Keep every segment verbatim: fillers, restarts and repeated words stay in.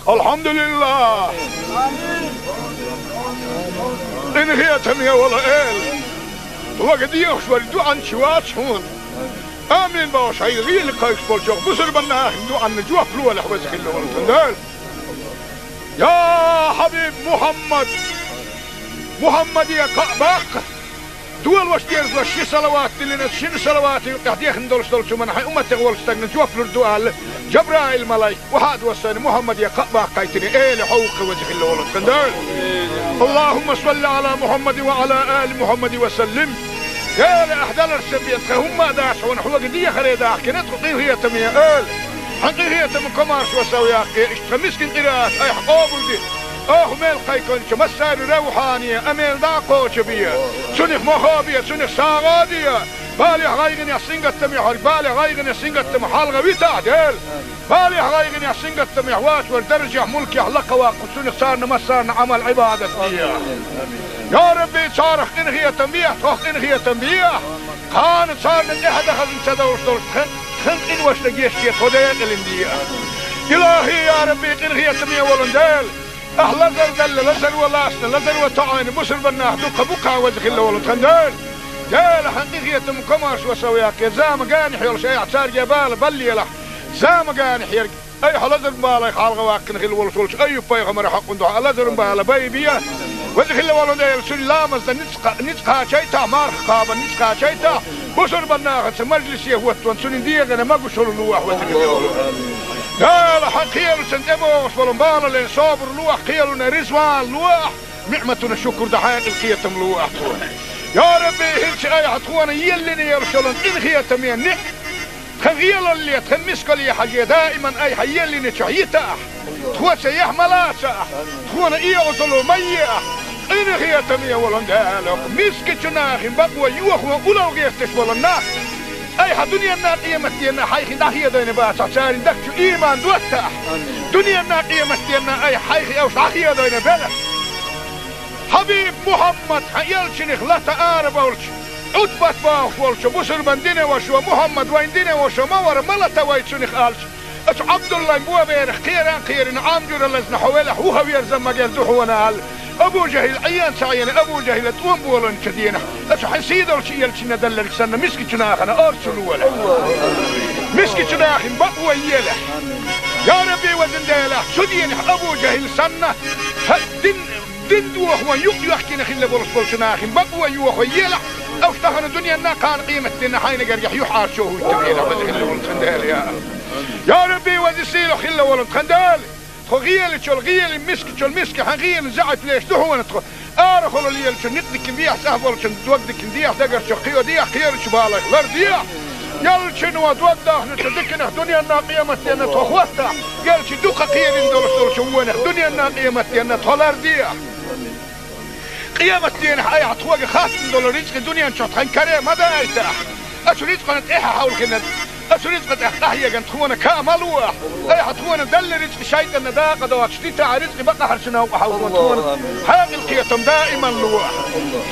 Алхьамдулиллах! Къинхетаме вола Эла! Хьога дехаш вар дуӀанча вац хьона. Амин бохуш, хьайн гӀийла кхайкхаш болчох бусурбан нахана дуӀанна жоп лолахь, веза хилла волу тхан Дела. Я Хьабиб Мухьаммад! Мухьаммаде кхаъ баккха! Дола ваша дезалаш ши салават диллина, шина салавата юкъехь дехна долуш долчу хӀуманна хьайн умматех волчу стагна жоп лур ду аьлла, Жабраил-малайк, охьа а доссийна, Мухьаммаде кхаъ баккхийтина, Эла, хьо ву-кх, веза хилла волу тхан Дела. Аллахумма салли Ӏала Мухьаммадин ва Ӏала али Мухьаммадин ва саллим. Эла, ахь даларца бен тхан хӀумма а дац хьуна, хьоьга дехаре дахкина тхо, къинхетаме Эла. Хьан къинхетам, комаршо сов яккхий, иштта тхан мискин къираат айхьа къобалде. Оха мел кхайкхинчу массаьрна равхьане а мел дӀа а кхочу бе. Цунах мохо бе, цунах сагӀа а де. Балехь, гӀайгӀанехь, сингаттамехь верг, балехь, гӀайгӀанехь, сингаттамах хьалха витахь, Дела. Балехь, гӀайгӀанехь, сингаттамехь воцург даржехь, мулкехь лакхаваккха, цунах царна массарна Ӏамал-Ӏибадат де. Я Рабби, царах къинхетам бехьа, тхох къинхетам бехьа. Кхана царна тӀаьхьа дан хазна ца довш долчу тхан, тхан къиношна гечде, тхо декъалина де. Илахи, я Рабби, къинхетаме волу Дела! Ахь лазар делла, лазаро лаьцна, лазаро тоӀийна бусурбан нах дуккха бу-кх, веза хилла волу тхан Дела. Дела, хьан къинхетам, комаршо сов яккхий, зама генахь йолуш айхьа цаьрга бала баллалахь. Зама генахь ерг айхьа лазаран балех хьалха ваккхина хилла волуш волчу Айюб-пайхамаран хьокъан дуьхьа лазаран бала байбе. Веза хилла волу Дела, цуьнан ламазна ницкъ кха-, ницкъ кхачийтахь, марха кхабарна ницкъ кхачийтахь, бусурбан нахаца мажлисе хӀоттаван, цуьнан дегӀана могушалла лолахь, веза хилла волу Дела. Хьан кхелашна тӀебогӀуш болу балале собар лолахь, кхелана резаван лолахь, ниӀматана шукур дан хьекъал, кхетам лолахь тхуна. Я Рабби, хӀинца айхьа тхуна еллина йолуш йолу къинхетаме ниӀ-, тхан гӀелалле, тхан мискалле хьажий, даиман айхьа еллинчохь йитахь, тхоца яхь ма лацахь, тхуна оьгӀазло ма еахь, къинхетаме волу Дела, мискачу нахана бакъо йохо улло гӀерташ болу нах, айхьа дуьненна, къематденна хьайх дӀахедийна бацахь, церан дагчу ийман доттахь, дуьненна, къематденна айхьа хьайх уьш дӀахедийна белахь. Хьабиб Мухьаммад, хьан элчанах лата арабевлча, Ӏутбат бохуш волчу бусурбан динан вашас: «Мухьаммад вайн динан ваша ма вара, ма лата вай цунах», — аьлча, оцу Ӏабдуллайн боберах кхеран а кхерина, Ӏам жуьра лазна хьо велахь, вухаверза магар ду хьуна аьлла, Абу ЖахӀил Ӏен ца Ӏийна, Абу ЖахӀила тӀом болийначу дийнахь, оцу хьан сийлахьчу элчанна делларг санна, мискачу нахана орцах лолахь. Мискачу нахана бакъо елахь. Я Рабби, везан Дела, цу дийнахь Абу ЖахӀил санна, хьан дин Дин дохо юкъ йоьхкина хилла болуш болчу нахана бакъо йохо елахь, уьш тахана дуьненна, кхана къематденна хьайна гергахь юьхьӀаьржо хӀуттур елахь, веза хилла волу тхан Дела, я АллахӀ. Я Рабби, веза-сийлахь хилла волу тхан Дела! Тхо гӀелачул гӀелин, мискачул миски хьан гӀелин заьӀап леш ду хьуна тхо. Арахула лелачун некъ дикина дехьа, цӀахь болчун дог дикина дехьа, дагарчух кхийо дехьа, кхерачу балех лардехьа. Элчано дог дахначу диканах дуьненна, къематденна тхо хӀоттахь, элча дукха кхерина долуш долчу вонах дуьненна, къематденна тхо лардехьа. Къематденахь айхьа тхоьга хаттам долу рицкъа дуьнен чохь тхан каре ма дайтахь. Оцу рицкъана тӀаьхьа хьовлхина, оцу рицкъа тӀехь къахьеган тхуна каа ма лохьа. Айхьа тхуна делла рицкъа шайтӀанна дакъа доцуш дитахь, рицкъа бакъахьарчу новкъа хьовзо тхуна хьекъал, кхетам даиман лохьа.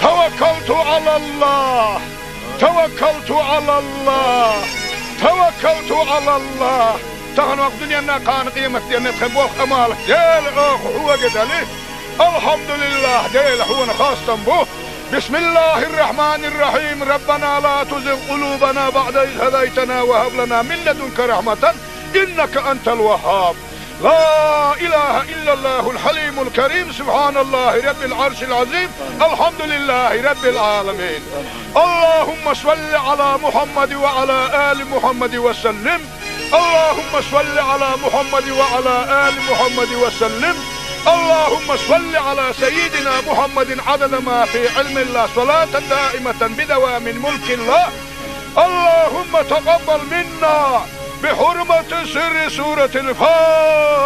Таваккалту ӀалаллахӀ! Таваккалту ӀалаллахӀ! Таваккалту ӀалаллахӀ! Тахана вакъа дуьненна, кхана къематденна тхан болх, Ӏамал Дела, оха хьоьга дели. АлхьамдулиллахӀ, Дела, хьуна хастам бу. بسم الله الرحمن الرحيم. ربنا لا تزغ قلوبنا بعد إذ هديتنا وهب لنا من لدنك رحمة إنك أنت الوهاب. لا إله إلا الله الحليم الكريم. سبحان الله رب العرش العظيم. الحمد لله رب العالمين. اللهم صل على محمد وعلى آل محمد وسلم. اللهم صل على محمد وعلى آل محمد وسلم. اللهم صل على سيدنا محمد عدد ما في علم الله، صلاة دائمة بدوام ملك الله. اللهم تقبل منا بحرمة سر سورة الفاتحة.